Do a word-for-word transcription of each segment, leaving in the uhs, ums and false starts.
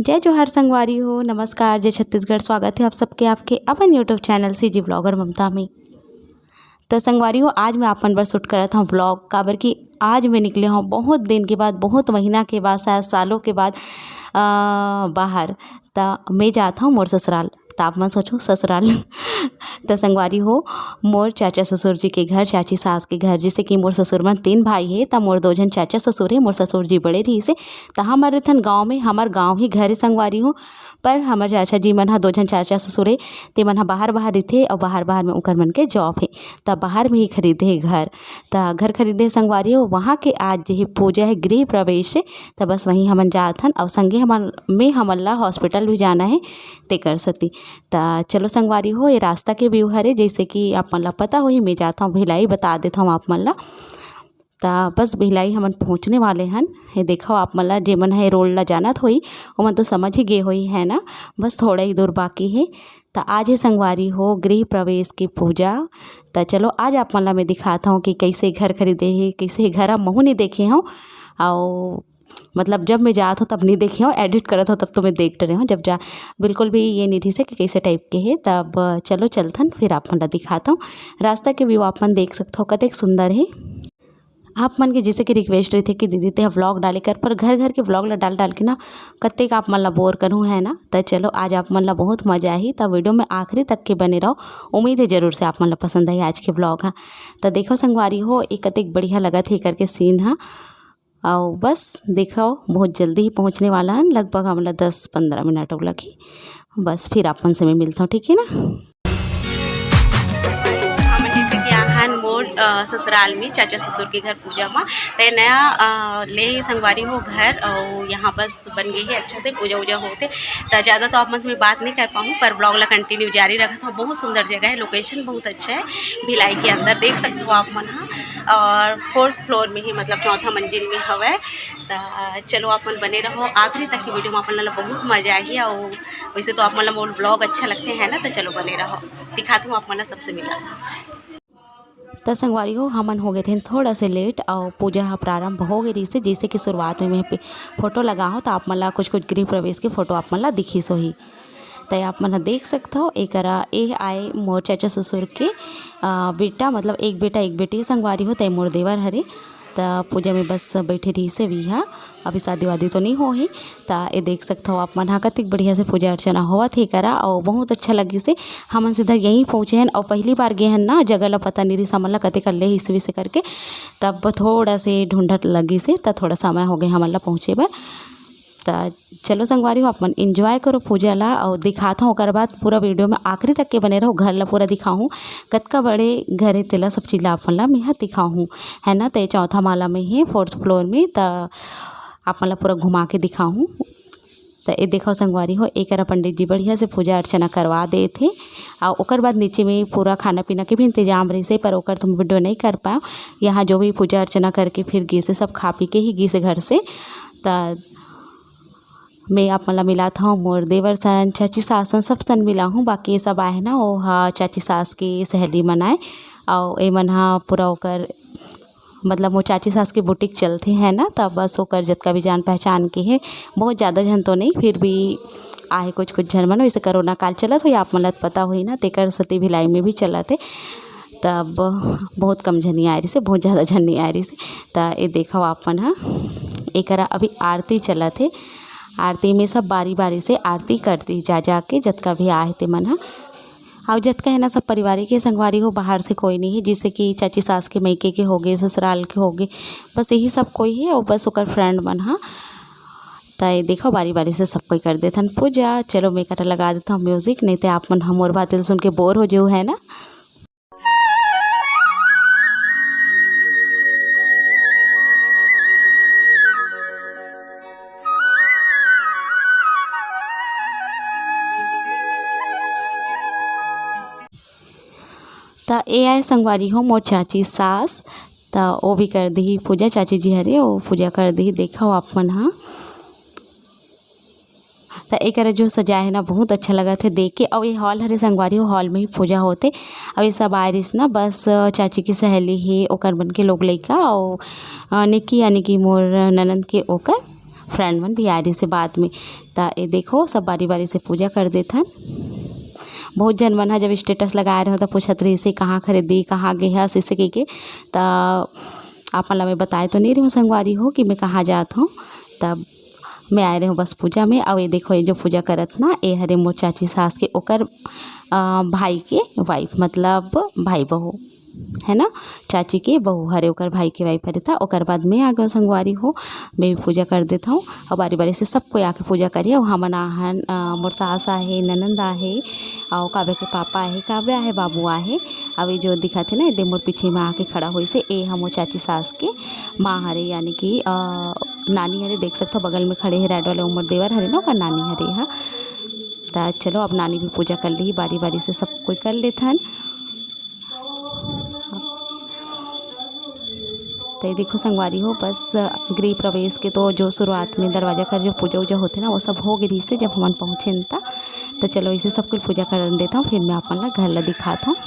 जय जोहार संगवारी हो, नमस्कार, जय छत्तीसगढ़। स्वागत है आप सबके आपके अपन YouTube चैनल सीजी ब्लॉगर ममता में। तो संगवारी हो, आज मैं आपन बर शूट करत हूँ व्लॉग, काबर कि आज मैं निकले हूँ बहुत दिन के बाद, बहुत महीना के बाद, शायद सालों के बाद आ, बाहर। त मैं जात हूँ मोर ससुराल। त आप मन सोचो ससुराल। त संगवारी हो, मोर चाचा ससुर जी के घर, चाची सास के घर, जैसे कि मोर ससुर मन तीन भाई हे, त मोर दो झन चाचा ससुर हे, मोर ससुर जी बड़े रहिस हे। त हमर रहिथन गाँव में, हमर गाँव ही घर हे संगवारी हो। पर हमर चाचा जी मन ह, दो झन चाचा ससुर हे, ते मन ह बाहर बाहर रहिथे अउ बाहर बाहर में उकर मन के जॉब हे। त बाहर में ही खरीदे हे घर। त घर खरीदे हे संगवारी हो, वहाँ के आज जे हे पूजा हे, गृह प्रवेश हे। त बस वहीं हमन जात हन अउ संगे हमन में हमन ला हॉस्पिटल भी जाना हे, तेकर सेती। त चलो संगवारी हो, ये रास्ता के व्यू हरे, जैसे कि आप मन ला पता होही, मैं जात हूँ भिलाई, बता देत हूँ आप मन ला। त बस भिलाई हमन पहुँचने वाले हन। ये देखो आप मन ला, जे मन ह ये रोड ला जानत होही, ओमन तो समझ ही गे होही, है ना। बस थोड़ा ही दूर बाकी हे। त आज हे संगवारी हो गृह प्रवेश की पूजा। त चलो आज आप मन ला मैं दिखात हूँ कि कैसे घर खरीदे हे, कैसे घर अब महू नहीं देखे हूँ। अउ मतलब जब मैं जात हूँ तब नहीं देखे हूँ, एडिट करत हूँ तब तो मैं देख डरे हूँ। जब जा बिल्कुल भी ये नहीं रहिस हे कि कैसे टाइप के हे। तब चलो चलथन, फिर आप मन ला दिखात हूँ। रास्ता के व्यू आप मन देख सकत हो, कतेक सुंदर हे। आप मन के जैसे कि रिक्वेस्ट रहिथे कि दीदी तेहा व्लॉग डाले कर, पर घर घर के व्लॉग ला डाल डाल के ना कतेक आप मन ला बोर करूँ, है ना। त चलो आज आप मन ला बहुत मजा आही, त वीडियो में आखिरी तक के बने रहो। उम्मीद है जरूर से आप मन ला पसंद आही आज के व्लॉग हा। त देखो संगवारी हो, ये कतेक बढ़िया लगत हे करके सीन हा। अउ बस देखो, बहुत जल्दी ही पहुँचने वाला हन, लगभग हमला दस पंद्रह मिनट लगही। बस फिर आप मन से मैं मिलता हूँ, ठीक है ना। हमन जैसे कि आए हन मोर, अ, ससुराल में चाचा ससुर के घर पूजा म, ते नया, अ, ले संगवारी हो घर, अउ यहाँ बस बन गई है अच्छा से, पूजा उजा होते। त ज़्यादा तो आप मन से मैं बात नहीं कर पाऊँ, पर ब्लॉग ला कंटिन्यू जारी रखत हूँ। बहुत सुंदर जगह है, लोकेशन बहुत अच्छा है भिलाई के अंदर, देख सकते हो आप मन ह। और फोर्थ फ्लोर में ही, मतलब चौथा मंजिल में हवय। त चलो आप मन बने रहो आखिरी तक की वीडियो में, आप मन ला बहुत मजा आही। और वैसे तो आप मन ला मोर ब्लॉग अच्छा लगते हैं ना, तो चलो बने रहो, दिखात हूँ आप मन ला, सबसे मिला। त संगवारी हो, हमन हो गए थे थोड़ा से लेट और पूजा ह प्रारंभ हो गई रहिस हे। जैसे कि शुरुआत में मैं पे-, फोटो लगा हूँ, तो आप मन ला कुछ कुछ गृह प्रवेश के फोटो आप मन ला दिखिस होही। त आप मन ह देख सकत हो, एकरा ए आए मोर चाचा ससुर के, अ, बेटा, मतलब एक बेटा एक बेटी संगवारी हो, ते मोर देवर हरे। त पूजा में बस बैठे रहिस हे विहा, अभी शादी वादी तो नहीं होही। त ये देख सकत हो आप मन ह, कतिक बढ़िया से पूजा अर्चना होवत हे करा, और बहुत अच्छा लगिस हे। हमन सीधा यहीं पहुँचे हन, और पहली बार गे हन ना, जगह ला पता नहीं रहिस हमन ला, कते कर ले हिस विस करके, तब थोड़ा से ढूंढत लगिस हे, त थोड़ा समय हो गए हमन ला पहुँचे बर। त चलो संगवारी हो, आप मन एंजॉय करो पूजा ला, और दिखात हूँ ओकर बाद पूरा वीडियो में आखिरी तक के बने रहो। घर ला पूरा दिखाहूँ, कतका बड़े घर हे तेला, सब चीज ला आप मन ला मेहा दिखाहूँ, है ना। त ये चौथा माला में हे, फोर्थ फ्लोर में, त आप मन ला पूरा घुमा के दिखाहूँ। त ये देखो संगवारी हो, एकरा पंडित जी बढ़िया से पूजा अर्चना करवा देत हे, और ओकर बाद नीचे में पूरा खाना पीना के भी इंतजाम रहिस हे, पर ओकर तो वीडियो नहीं कर पाए। यहाँ जो भी पूजा अर्चना करके फिर गिस हे, सब खा पी के ही गिस हे घर से। त मैं आप मन ला मिलात हूँ मोर देवर सन, चाची सास सन, सब सन मिला हूँ। बाकी ये सब आए हे ना, वो हा चाची सास के सहेली मन आए, और ये मन हा पूरा ओकर, मतलब मोर चाची सास के बुटीक चलथे, है ना। त बस ओकर जतका भी जान पहचान के हे, बहुत ज़्यादा झन तो नहीं, फिर भी आहे कुछ कुछ झन मन। वैसे कोरोना काल चलत होही, आप मन ला पता होही ना, तेकर सेती भिलाई में भी चलत हे। तब बहुत कम झन नहीं आए रहिस हे, बहुत ज़्यादा झन नहीं आए रहिस हे। त ये देखो आप मन ह, एकरा अभी आरती चलत हे। आरती में सब बारी बारी से आरती करती जा जा के, जतका भी आहे ते मन ह। अउ जतका है ना, सब पारिवारिक हे संगवारी हो, बाहर से कोई नहीं है, जैसे कि चाची सास के मइके के होगे, ससुराल के होगे, बस यही सब कोई है। और बस ओकर फ्रेंड मन ह। त ये देखो, बारी बारी से सब कोई कर देथन पूजा। चलो मैं कटा लगा देता हूँ म्यूजिक, नहीं तो आप मन हमर बात सुन के बोर हो जाओ, है ना। त ए आए संगवारी हो मोर चाची सास, त ओ भी कर दिही पूजा। चाची जी हरे, ओ पूजा कर दिही। देखो आप मन ह, त एकरा जो सजाए हे ना, बहुत अच्छा लगत हे देख के। अउ ये हॉल हरे संगवारी हो, हॉल में ही पूजा होथे। अउ ये सब आए रिस ना, बस चाची की सहेली हे, ओकर मन के लोग लइका, अउ, अ, निक्की यानी कि मोर ननद के ओकर friend मन भी आए रहिसे बाद में। त ये देखो, सब बारी बारी से पूजा कर देथन। बहुत झन मन ह जब status लगाए रहो त पूछत रहिसे, "कहाँ खरीदी, कहाँ गे हस?" ऐसे कहिके। त आप मन ला मैं बताए तो नहीं रही हूँ संगवारी हो कि मैं कहाँ जात हूँ। तब मैं आए रहे हूँ बस पूजा में। अउ ये देखो, ये जो पूजा करत ना, ये हरे मोर चाची सास के, ओकर, अ, भाई के wife, मतलब भाई बहू, है ना, चाची के बहू हरे, ओकर भाई के wife हरे। था ओकर बाद में आ गए संगवारी हो, मैं भी पूजा कर देता हूँ। और बारी बारी से सब कोई आके पूजा करिए। और हमन आहन, अ, मोर सास आहे, ननंद आहे, और काव्या के पापा आहे, काव्या आहे, बाबू आहे। अब ये जो दिखत हे ना, ये दे मोर पीछे में आके खड़ा होइसे, ए ह मोर चाची सास के माँ हरे, यानी कि, अ, नानी हरे। देख सकथो बगल में खड़े हे red वाले, ओ मोर देवर हरे ना, ओकर नानी हरे ह। त चलो, अब नानी भी पूजा कर ली, बारी बारी से सब कोई कर लेथन। त ये देखो संगवारी हो, बस गृह प्रवेश के तो जो शुरुआत में दरवाजा कर जो पूजा उजा होथे ना, वो सब हो गे रहिसे जब हमन पहुँचेन त। त चलो, इसे सब कुल पूजा कर देता हूँ, फिर मैं आप मन ला घर ला दिखाता हूँ।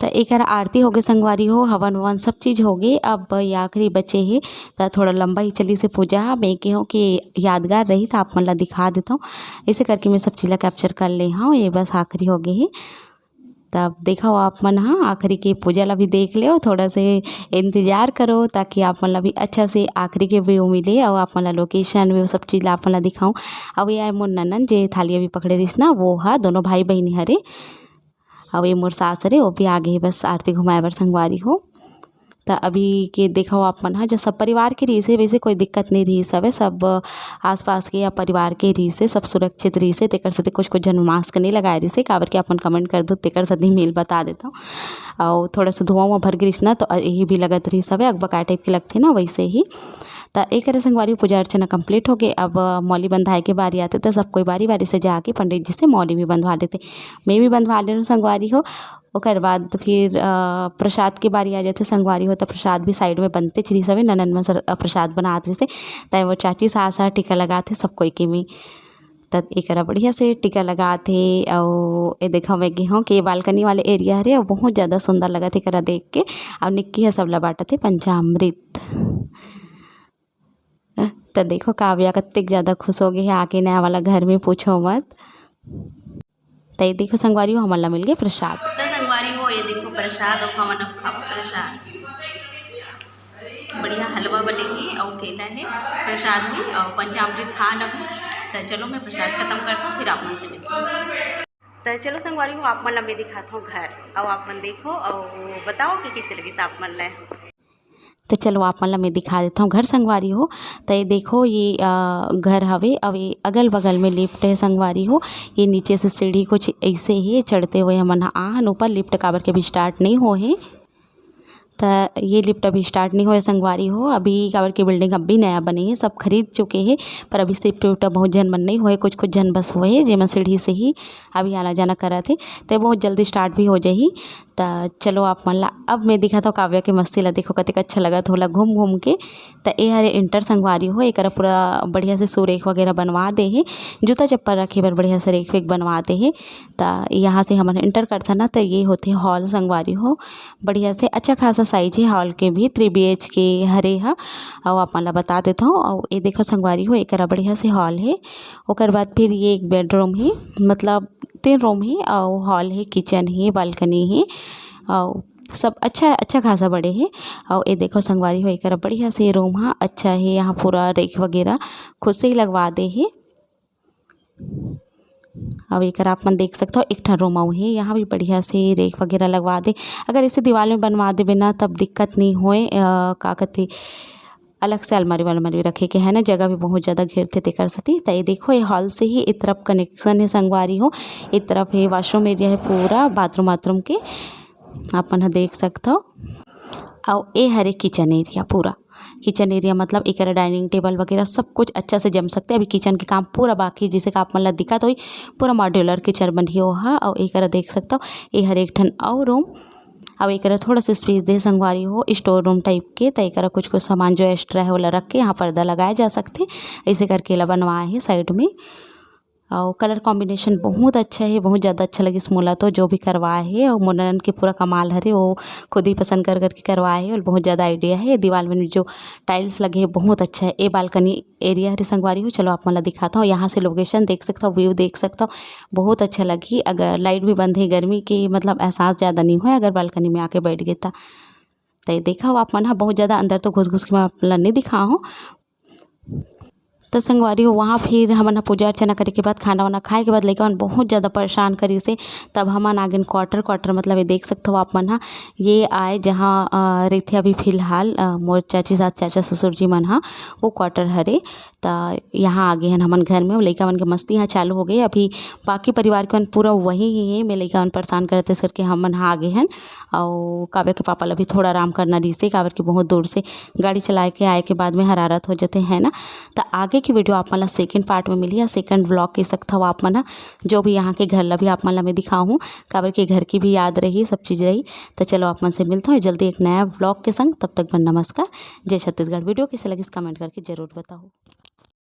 त एकर आरती होगे संगवारी हो, हवन ववन सब चीज होगे। अब ये आखिरी बचे हे, त थोड़ा लंबा ही चलिस हे पूजा ह। मैं कहेंव कि यादगार रही, त आप मन ला दिखा देथंव। ऐसे करके मैं सब चीज ला capture कर ले हंव। ये बस आखिरी होगे हे। तब देखो आप मन ह आखिरी के पूजा ला भी देख लेव, थोड़ा से इंतजार करो, ताकि आप मन ला भी अच्छा से आखिरी के view मिले और आप मन ला location view सब चीज ला आप मन ला दिखाऊं। अब ये आए मोर ननन, जे थाली अभी पकड़े रहिस ना, वो ह दोनों भाई बहिनी हरे। अउ ये मोर सास हरे, वो भी आ गे हे बस आरती घुमाए बर संगवारी हो। त अभी के देखव आप मन ह, जो सब परिवार के रहिस हे, वैसे कोई दिक्कत नहीं रहिस हवे, सब आसपास के या परिवार के रहिस हे, सब सुरक्षित रहिस हे, तेकर सेती कुछ कुछ झन mask नहीं लगाए रहिस हे, काबर के आप मन comment कर दो, तेकर सेती मैं बता देथव। अउ थोड़ा सा धुआं उआं भर गे रहिस ना, तो यही भी लगत रहिस हवे, अकबकाए type के लगथे ना, वैसे ही। त एकरे संगवारी पूजा अर्चना complete हो गे। अब मौली बंधाए के बारी आथे, त सब कोई बारी बारी से जाके पंडित जी से मौली भी बंधवा लेथे। मैं भी बंधवा ले रहूं संगवारी हो। ओकर बाद फिर, अ, प्रसाद के बारी आ जाथे संगवारी हो, त प्रसाद भी side में बनते रहिस हवे। ननन मन सर-, अ, प्रसाद बनात रहिस हे, त वो चाची सास ह टीका लगात हे सब कोई के में। त एकरा बढ़िया से टीका लगात हे। अउ ए देखव, मैं गे हंव के balcony वाले area हरे, अउ बहुत ज्यादा सुंदर लगत हे एकरा देख के। अउ निक्की ह सबला बांटत हे पंचामृत। त देखो, काव्या कतेक ज्यादा खुश हो गे हे आके नया वाला घर में, पूछो मत। त ये देखो संगवारी हो, हमन ला मिल गे प्रसाद। त संगवारी हो, ये देखो प्रसाद, अउ हमन अब खाबो प्रसाद। बढ़िया हलवा बने हे अउ केला हे प्रसाद में, अउ पंचामृत खान अब। त चलो, मैं प्रसाद खत्म करता हूँ, फिर आप मन से मिलता हूँ। त चलो संगवारी हो, आप मन ला मैं दिखाता हूँ घर, अउ आप मन देखो अउ बताओ कि कैसे लगिस आप मन ला। त चलो, आप मन ला मैं दिखा देता हूँ घर संगवारी हो। त ये देखो, ये, अ, घर हवे, अउ ये अगल बगल में lift हे संगवारी हो। ये नीचे से सीढ़ी कुछ ऐसे हे, चढ़ते हुए हमन ह आहन ऊपर। Lift काबर के अभी start नहीं हो हे, त ये lift अभी start नहीं होए संगवारी हो। अभी काबर के building अभी नया बने हे, सब खरीद चुके हे, पर अभी shift विफ्ट बहुत झन मन नहीं होए, कुछ कुछ झन बस होए, जेमन सीढ़ी से ही अभी आना जाना करत हे, त बहुत जल्दी start भी हो जाही। त चलो, आप मन ला अब मैं दिखात हव काव्या के मस्ती ला। देखो, कतेक अच्छा लगत हे ओला घूम घूम के। त ए हरे enter संगवारी हो, एकरा पूरा बढ़िया से सुरेख वगैरह बनवा दे हे, जूता चप्पल रखे बर बढ़िया से रेक वेक बनवा दे हे। त यहाँ से हमन enter करथन ना, त ये होथे hall संगवारी हो, बढ़िया से अच्छा खासा size हे hall के भी, three B H K हरे ह। अउ आप मन ला बता देथव, अउ ये देखो संगवारी हो, एकरा बढ़िया से hall हे। ओकर बाद फिर ये एक bedroom हे, मतलब तीन room हे, अउ hall हे, kitchen हे, balcony हे, अउ सब अच्छा, अच्छा खासा बड़े हे। अउ ये देखो संगवारी हो, एकर बढ़िया से रूम हा अच्छा हे, यहाँ पूरा रेक वगैरह खुद से ही लगवा दे हे। अब एकर आप मन देख सकथव, एक ठन रूम अउ हे, यहाँ भी बढ़िया से रेक वगैरह लगवा दे। अगर इसे दीवाल में बनवा देबे ना, तब दिक्कत नहीं होए, अ, का कथे, अलग से अलमारी वालमारी रखे के है ना, जगह भी बहुत ज़्यादा घेरथे तेकर सेती। त ये देखो, ये हॉल से ही ए तरफ कनेक्शन है संगवारी हो, ए तरफ ये वॉशरूम एरिया है पूरा बाथरूम वाथरूम के, आप मन ह देख सकथव। अउ ए हरे किचन एरिया, पूरा किचन एरिया मतलब एकर डाइनिंग टेबल वगैरह सब कुछ अच्छा से जम सकथे। अभी किचन के काम पूरा बाकी, जैसे कि आप मन ला दिखत होही, पूरा मॉड्यूलर किचन बनही ओहा। अउ एकर देख सकथव, ए हर एक ठन अउ रूम, अउ एकरा थोड़ा सा स्पेस दे संगवारी हो, स्टोर रूम टाइप के। त एकरा कुछ कुछ सामान जो एक्स्ट्रा है, ओला रख के यहाँ पर्दा लगाया जा सकथे। ऐसे करके एला बनवाए हे साइड में। अउ कलर कॉम्बिनेशन बहुत अच्छा है, बहुत ज़्यादा अच्छा लगिस मोला तो, जो भी करवाए हे। अउ मोर ननद के पूरा कमाल हरे, वो खुद ही पसंद कर करके करवाए हे। और बहुत ज़्यादा आइडिया है, दीवार में जो टाइल्स लगे हे बहुत अच्छा है। ए बालकनी एरिया हरे संगवारी हो, चलो आप मन ला दिखाता हूँ। यहाँ से लोकेशन देख सकता हूँ, व्यू देख सकता हूँ, बहुत अच्छा लगही। अगर लाइट भी बंद है, गर्मी के मतलब एहसास ज़्यादा नहीं होए अगर बालकनी में आके बैठ गए त। त ये देखा हो आप मन ह, बहुत ज़्यादा अंदर तो घुस घुस के मैं आप ला नहीं दिखा हूँ। त संगवारी हो, वहाँ फिर हमन ह पूजा अर्चना करे के बाद, खाना वाना खाए के बाद लइका मन बहुत ज़्यादा परेशान करिस हे। तब हमन आ गेन क्वार्टर, क्वार्टर मतलब ये देख सकत हो आप मन ह, ये आए जहाँ, अ, रहिथे अभी फिलहाल, अ, मोर चाची सास, चाचा ससुर जी मन ह, वो क्वार्टर हरे। त यहाँ आ गे हन हमन घर में, लइका मन के मस्ती यहाँ चालू हो गई। अभी बाकी परिवार के मन पूरा वही ही है, मैं लइका मन परेशान करते सर के हमन ह आ गे हन। अउ काव्या के पापा ला भी थोड़ा आराम करना रहिसे, काबर कि बहुत दूर से गाड़ी चलाए के आए के बाद में हरारत हो जाते हैं ना। त आगे की वीडियो आप मन ला सेकंड पार्ट में मिली या सेकंड व्लॉग कह सकत हव आप मन ह, जो भी यहाँ के घर ला भी आप मन ला मैं दिखाहूँ, काबर कि घर की भी याद रही, सब चीज़ रही। त चलो आप मन से मिलता हूँ जल्दी एक नया व्लॉग के संग। तब तक बर नमस्कार, जय छत्तीसगढ़। वीडियो कैसे लगिस कमेंट करके जरूर बताओ।